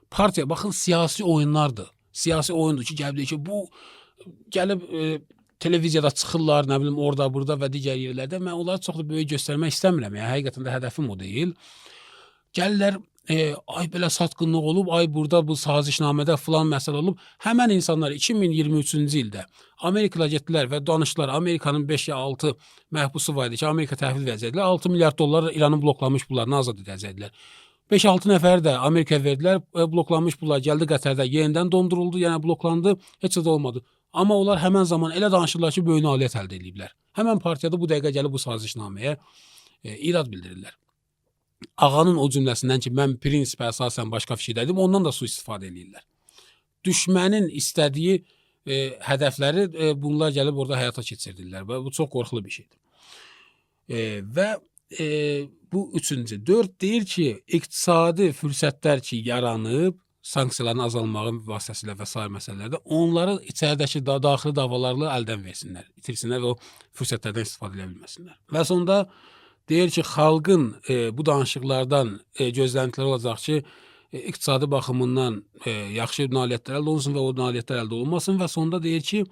Partiya, baxın, siyasi oyunlardır. Siyasi oyundur ki, gəlib deyir ki, bu gəlib televiziyada çıxırlar, nə bilim, orada, burada və digər yerlərdə. Mən onları çox da böyük göstərmək istəmirəm. Yəni həqiqətən də hədəfim o deyil. Gəlirlər, ay belə satqınlıq olub, ay burada bu sazişnamədə filan məsələ olub. Həmən insanlar 2023-cü ildə Amerikaya getdilər və danışdılar. Amerikanın 5 ya 6 məhbusu var idi ki, Amerika təhvil verəcəkdilər. 6 milyard dollar İranın bloklanmış pullarını azad edəcəkdilər. 5-6 nəfər də Amerikaya verdilər, bloklanmış pullar gəldi Qətərdə yenidən donduruldu, yəni bloklandı, heç də olmadı. Amma onlar həmən zaman elə danışırlar ki, böyük nailiyyət əldə ediblər. Həmən partiyada bu dəqiqə gəlib bu sazişnaməyə irad bildirirlər. Ağanın o cümləsindən ki, mən prinsipə əsasən başqa fikirdəydim, ondan da sui-istifadə eləyirlər. Düşmənin istədiyi hədəfləri bunlar gəlib orada həyata keçirdirlər və bu çox qorxulu bir şeydir. Və bu üçüncü. 4 deyir ki, iqtisadi fürsətlər ki yaranıb, sanksiyaların azalmağı vasitəsilə və sair məsələlərdə onları içəridəki daxili davalarla əldən versinlər, itirsinlər və o fürsətlərdən istifadə edə bilməsinlər. Və sonda deyir ki, xalqın bu danışıqlardan gözləntiləri olacaq ki, iqtisadi baxımından yaxşı nailiyyətlər əldə olunsun və o nailiyyətlər əldə olunmasın və sonda deyir ki,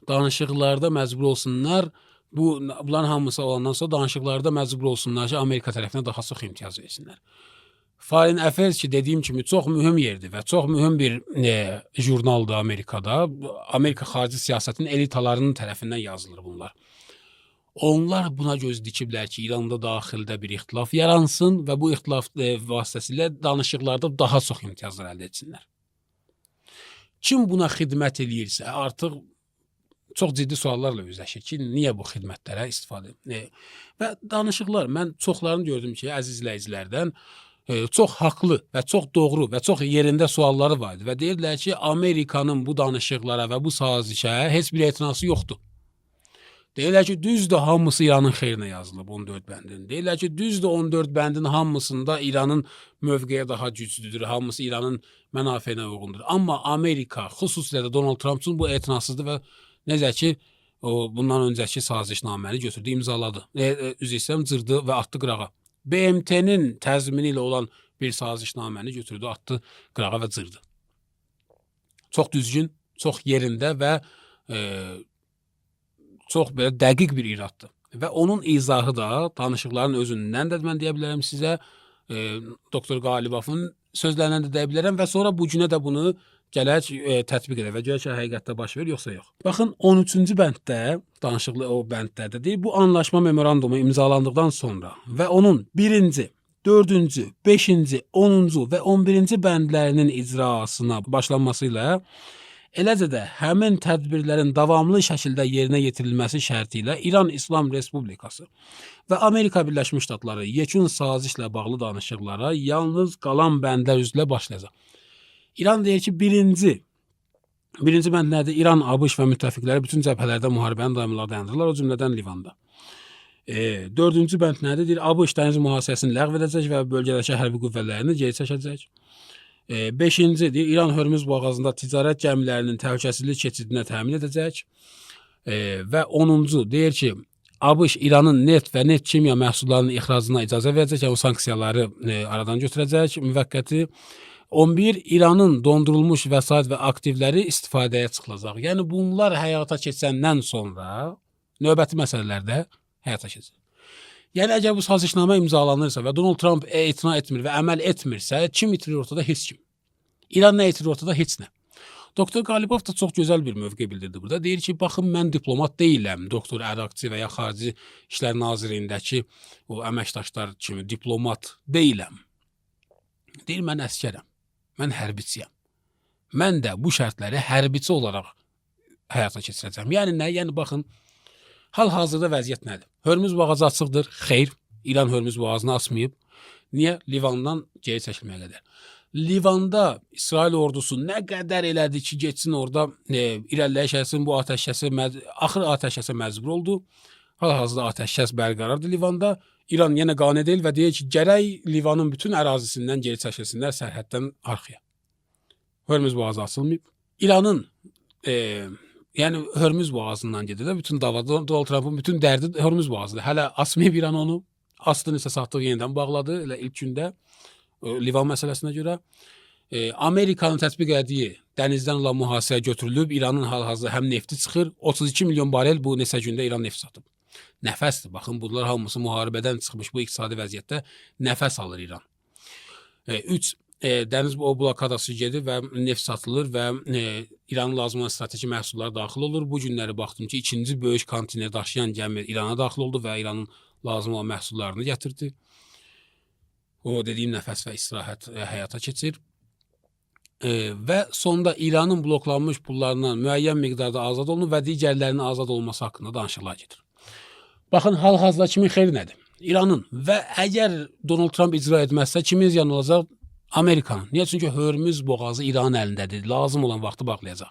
danışıqlarda məcbur olsunlar. Bunların hamısı olandan sonra danışıqlarda məcbur olsunlar ki, Amerika tərəfinə daha çox imtiyaz versinlər. Foreign Affairs ki, dediyim kimi çox mühüm yerdir və çox mühüm bir jurnaldır Amerikada. Amerika xarici siyasətinin elitalarının tərəfindən yazılır bunlar. Onlar buna göz dikiblər ki, İranda daxildə bir ixtilaf yaransın və bu ixtilaf vasitəsilə danışıqlarda daha çox imtiyazlar əldə etsinlər. Kim buna xidmət eləyirsə, artıq çox ciddi suallarla üzləşir ki, niyə bu xidmətlərə istifadə və danışıqlar, mən çoxlarını gördüm ki, əziz izləyicilərdən çox haqlı və çox doğru və çox yerində sualları var idi və deyirdilər ki, Amerikanın bu danışıqlara və bu sazişə heç bir etinası yoxdur. Deyirlər ki, düzdür, hamısı İranın xeyrinə yazılıb 14 bəndin. Deyirlər ki, düzdür, 14 bəndin hamısında İranın mövqeyi daha güclüdür, hamısı İranın mənafeyinə uyğundur. Amma Amerika, xüsusilə də Donald Trump üçün bu etinasızdır və necə ki, o bundan öncəki sazişnaməni götürdü, imzaladı. Üzr istəyirəm, cırdı və atdı qırağa. BMT-nin təzmini ilə olan bir sazişnaməni götürdü, atdı qırağa və cırdı. Çox düzgün, çox yerində və çox belə dəqiq bir iraddır. Və onun izahı da danışıqların özündən də mən deyə bilərəm sizə, Doktor Qalibafın sözlərindən də deyə bilərəm və sonra bu günə də bunu gələk tətbiq edək və görək ki, həqiqətdə baş verir yoxsa yox. Baxın, 13-cü bənddə, danışıqlı o bəndlərdə deyir, bu anlaşma memorandumu imzalandıqdan sonra və onun 1-ci, 4-cü, 5-ci, 10-cu və 11-ci bəndlərinin icrasına başlanması ilə, eləcə də həmin tədbirlərin davamlı şəkildə yerinə yetirilməsi şərti ilə İran İslam Respublikası və Amerika Birləşmiş Ştatları yekun sazişlə bağlı danışıqlara yalnız qalan bəndlər üzrə başlayacaq. İran deyir ki, birinci bənd nədir? İran, ABŞ və müttəfiqləri bütün cəbhələrdə müharibəni daimilə dayandırırlar, o cümlədən Livanda. Dördüncü bənd nədir? Deyir, ABŞ dəniz mühasirəsini ləğv edəcək və bölgədəki hərbi qüvvələrini geri çəkəcək. Beşinci deyir, İran Hörmüz boğazında ticarət gəmilərinin təhlükəsizlik keçidinə təmin edəcək. Və 10-cu deyir ki, ABŞ İranın neft və neft kimya məhsullarının ixracına icazə verəcək, yəni o sanksiyaları aradan götürəcək müvəqqəti. 11 İranın dondurulmuş vəsait və aktivləri istifadəyə çıxılacaq. Yəni bunlar həyata keçəndən sonra növbəti məsələlərdə həyata keçir. Yəni əgər bu sazişnamə imzalanırsa və Donald Trump etina etmir və əməl etmirsə, kim itirir ortada? Heç kim. İran nə itirir ortada? Heç nə. Doktor Qalibov da çox gözəl bir mövqe bildirdi burada. Deyir ki, baxın mən diplomat deyiləm. Doktor Ərakçi və ya Xarici İşlər Nazirliyindəki o əməkdaşlar kimi diplomat deyiləm. Deyir mən əskərəm. Mən hərbiçiyəm. Mən də bu şərtləri hərbiçi olaraq həyata keçirəcəm. Yəni nə? Yəni baxın, hal-hazırda vəziyyət nədir? Hörmüz boğazı açıqdır? Xeyr. İran Hörmüz boğazını açmayıb. Niyə? Livandan geri çəkilməyə qədər. Livanda İsrail ordusu nə qədər elədi ki, getsin orada irəliləyiş etsin, bu atəşkəsi axır atəşkəsə məcbur oldu. Hal-hazırda atəşkəs bərqərardır Livanda. İran yenə qane deyil və deyir ki, gərək Livanın bütün ərazisindən geri çəkilsinlər sərhəddən arxaya. Hörmüz boğazı açılmayıb. İranın yəni Hörmüz boğazından gedir də bütün dava. Donald Trumpın bütün dərdi Hörmüz boğazıdır. Hələ açmayıb İran onu. Açdı, neçə saatlıq yenidən bağladı elə ilk gündə Livan məsələsinə görə. Amerikanın tətbiq etdiyi dənizdən olan mühasirə götürülüb. İranın hal-hazırda həm nefti çıxır, 32 milyon barel bu neçə gündə İran neft satıb. Nəfəsdir. Baxın, bunlar hamısı müharibədən çıxmış bu iqtisadi vəziyyətdə nəfəs alır İran. 3 dəniz o blokadası gedir və neft satılır və İranın lazım olan strateji məhsullar daxil olur. Bu günləri baxdım ki, ikinci böyük konteyner daşıyan gəmi İrana daxil oldu və İranın lazım olan məhsullarını gətirdi. O dediyim nəfəs və istirahət həyata keçir. Və sonda İranın bloklanmış pullarından müəyyən miqdarda azad olunur və digərlərinin azad olunması haqqında danışıqlar gedir. Baxın, hal-hazırda kimin xeyri nədir? İranın. Və əgər Donald Trump icra etməzsə, kimin ziyanı olacaq? Amerikanın. Niyə? Çünki Hörmüz boğazı İranın əlindədir. Lazım olan vaxtı bağlayacaq.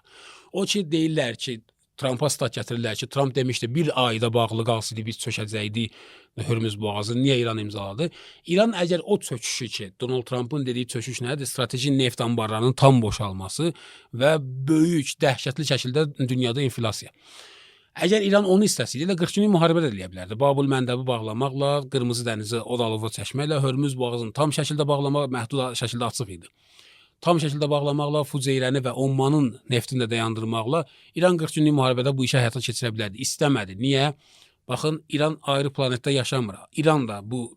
O ki, deyirlər ki, Trumpa stat gətirirlər ki, Trump demişdi bir ayda bağlı qalsaydı biz çökəcəkdik Hörmüz boğazı. Niyə İran imzaladı? İran əgər o çöküşü ki, Donald Trumpın dediyi çöküş nədir? Strateji neft anbarlarının tam boşalması və böyük, dəhşətli şəkildə dünyada inflyasiya. Əgər İran onu istəsəydi, elə 40 günlük müharibə də eləyə bilərdi. Babül Məndəbi bağlamaqla, Qırmızı dənizi od alova çəkməklə, Hörmüz boğazını tam şəkildə bağlamaq məhdud şəkildə açıq idi. Tam şəkildə bağlamaqla, Fuceyrəni və Ommanın neftini də dayandırmaqla İran 40 günlük müharibədə bu işi həyata keçirə bilərdi. İstəmədi. Niyə? Baxın, İran ayrı planetdə yaşamır. İran da bu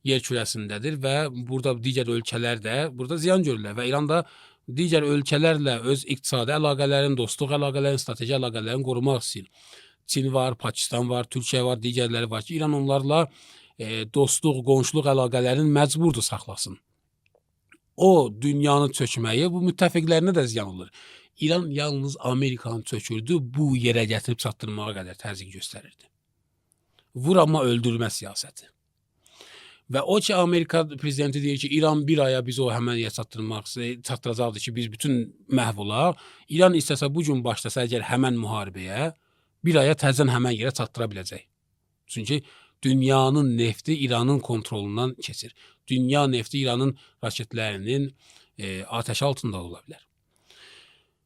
yer kürəsindədir və burada digər ölkələr də burada ziyan görürlər və İran da digər ölkələrlə öz iqtisadi əlaqələrini, dostluq əlaqələrini, strateji əlaqələrini qorumaq istəyir. Çin var, Pakistan var, Türkiyə var, digərləri var ki, İran onlarla dostluq, qonşuluq əlaqələrini məcburdur saxlasın. O dünyanı çökməyi bu müttəfiqlərinə də ziyan olur. İran yalnız Amerikanı çökürdü, bu yerə gətirib çatdırmağa qədər təzyiq göstərirdi. Vur amma öldürmə siyasəti. Və o ki Amerika prezidenti deyir ki, İran bir aya biz o həmən yerə çatdıracaqdı ki, biz bütün məhv olaq. İran istəsə bu gün başlasa əgər həmən müharibəyə, bir aya təzədən həmən yerə çatdıra biləcək. Çünki dünyanın nefti İranın kontrolundan keçir. Dünya nefti İranın raketlərinin atəşi altında ola bilər.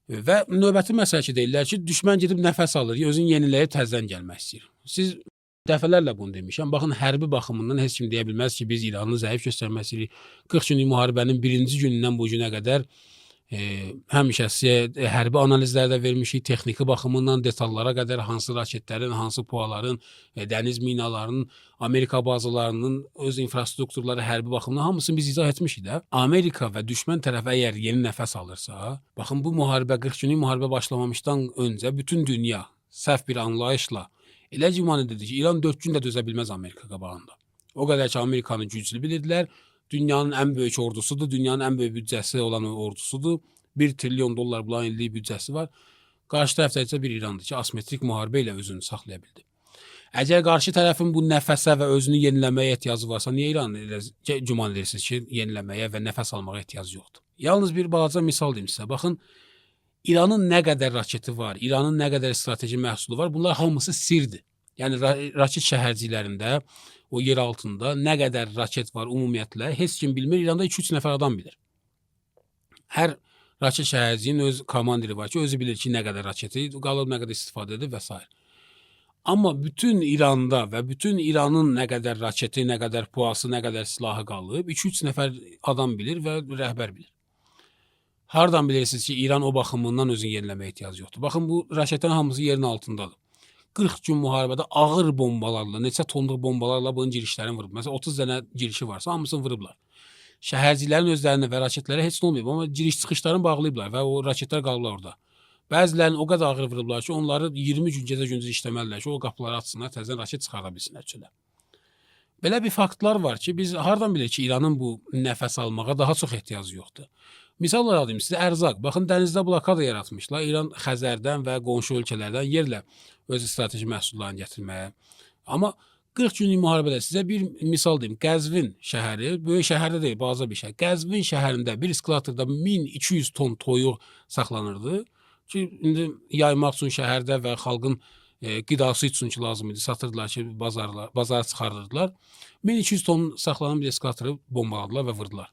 Və növbəti məsələ ki, deyirlər ki, düşmən gedib nəfəs alır, özünü yeniləyib təzədən gəlmək istəyir. Siz dəfələrlə bunu demişəm. Baxın, hərbi baxımından heç kim deyə bilməz ki, biz İranı zəif göstərmək istəyirik. 40 günlük müharibənin birinci günündən bu günə qədər həmişə sizə hərbi analizlər də vermişik, texniki baxımından detallara qədər hansı raketlərin, hansı puaların, dəniz minalarının, Amerika bazalarının öz infrastrukturları hərbi baxımdan hamısını biz izah etmişik də. Amerika və düşmən tərəf əgər yeni nəfəs alırsa, baxın bu müharibə 40 günlük müharibə başlamamışdan öncə bütün dünya səhv bir anlayışla elə güman edirdi ki, İran 4 gün də dözə bilməz Amerika qabağında. O qədər ki, Amerikanı güclü bilirdilər. Dünyanın ən böyük ordusudur, dünyanın ən böyük büdcəsi olan ordusudur. 1 trilyon dollar bulan illik büdcəsi var. Qarşı tərəfdə isə bir İrandır ki, asimetrik müharibə ilə özünü saxlaya bildi. Əgər qarşı tərəfin bu nəfəsə və özünü yeniləməyə ehtiyacı varsa, niyə İran elə güman edirsiniz ki, yeniləməyə və nəfəs almağa ehtiyacı yoxdur? Yalnız bir balaca misal deyim sizə. Baxın, İranın nə qədər raketi var, İranın nə qədər strateji məhsulu var, bunlar hamısı sirdir. Yəni raket şəhərciklərində, o yer altında nə qədər raket var ümumiyyətlə, heç kim bilmir. İranda 2-3 nəfər adam bilir. Hər raket şəhərciyin öz komandiri var ki, özü bilir ki, nə qədər raketi qalıb, nə qədər istifadə edib və s. Amma bütün İranda və bütün İranın nə qədər raketi, nə qədər puası, nə qədər silahı qalıb, 2-3 nəfər adam bilir və rəhbər bilir. Hardan bilirsiniz ki, İran o baxımından özünü yeniləməyə ehtiyacı yoxdur? Baxın, bu raketlərin hamısı yerin altındadır. 40 gün müharibədə ağır bombalarla, neçə tonluq bombalarla bunun girişlərini vurub. Məsələn, 30 dənə girişi varsa, hamısını vurublar. Şəhərciklərin özlərinə və raketlərə heç nə olmayıb, amma giriş çıxışlarını bağlayıblar və o raketlər qalıblar orada. Bəzilərini o qədər ağır vurublar ki, onları 20 gün gecə-gündüz işləməlidirlər ki, o qapıları açsınlar, təzədən raket çıxarda bilsinlər çölə. Belə bir faktlar var ki, biz hardan bilirik ki, İranın bu nəfəs almağa daha çox ehtiyacı yoxdur. Misal olaraq deyim sizə, ərzaq. Baxın, dənizdə blokada yaratmışlar. İran Xəzərdən və qonşu ölkələrdən yerlə öz strateji məhsullarını gətirməyə. Amma 40 günlük müharibədə sizə bir misal deyim. Qəzvin şəhəri, böyük şəhərdə deyil, balaca bir şəhər. Qəzvin şəhərində bir eskalatorda 1200 ton toyuq saxlanırdı ki, indi yaymaq üçün şəhərdə və xalqın qidası üçün ki lazım idi, satırdılar ki, bazara çıxarırdılar. 1200 ton saxlanan bir eskalatoru bombaladılar və vurdular.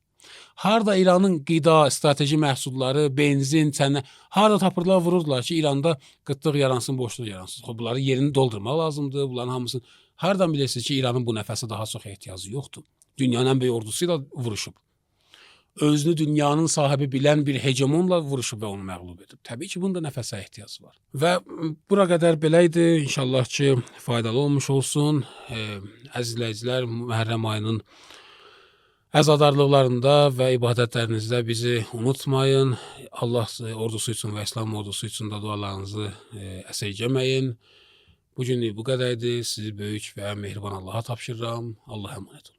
Harda İranın qida, strateji məhsulları, benzin, sənə harda tapırdılar, vururdular ki, İranda qıtlıq yaransın, boşluq yaransın. Xo, bunları yerini doldurmaq lazımdır. Bunların hamısını hardan bilirsiniz ki, İranın bu nəfəsə daha çox ehtiyacı yoxdur? Dünyanın ən böyük ordusu ilə vuruşub. Özünü dünyanın sahibi bilən bir hegemonla vuruşub və onu məğlub edib. Təbii ki, bunda nəfəsə ehtiyacı var. Və bura qədər belə idi. İnşallah ki, faydalı olmuş olsun. Əziz izləyicilər, Məhərrəm ayının əzadarlıqlarında və ibadətlərinizdə bizi unutmayın. Allah ordusu üçün və İslam ordusu üçün də dualarınızı əsirgəməyin. Bu günlük bu qədər idi. Sizi böyük və mehriban Allaha tapşırıram. Allaha əmanət olun.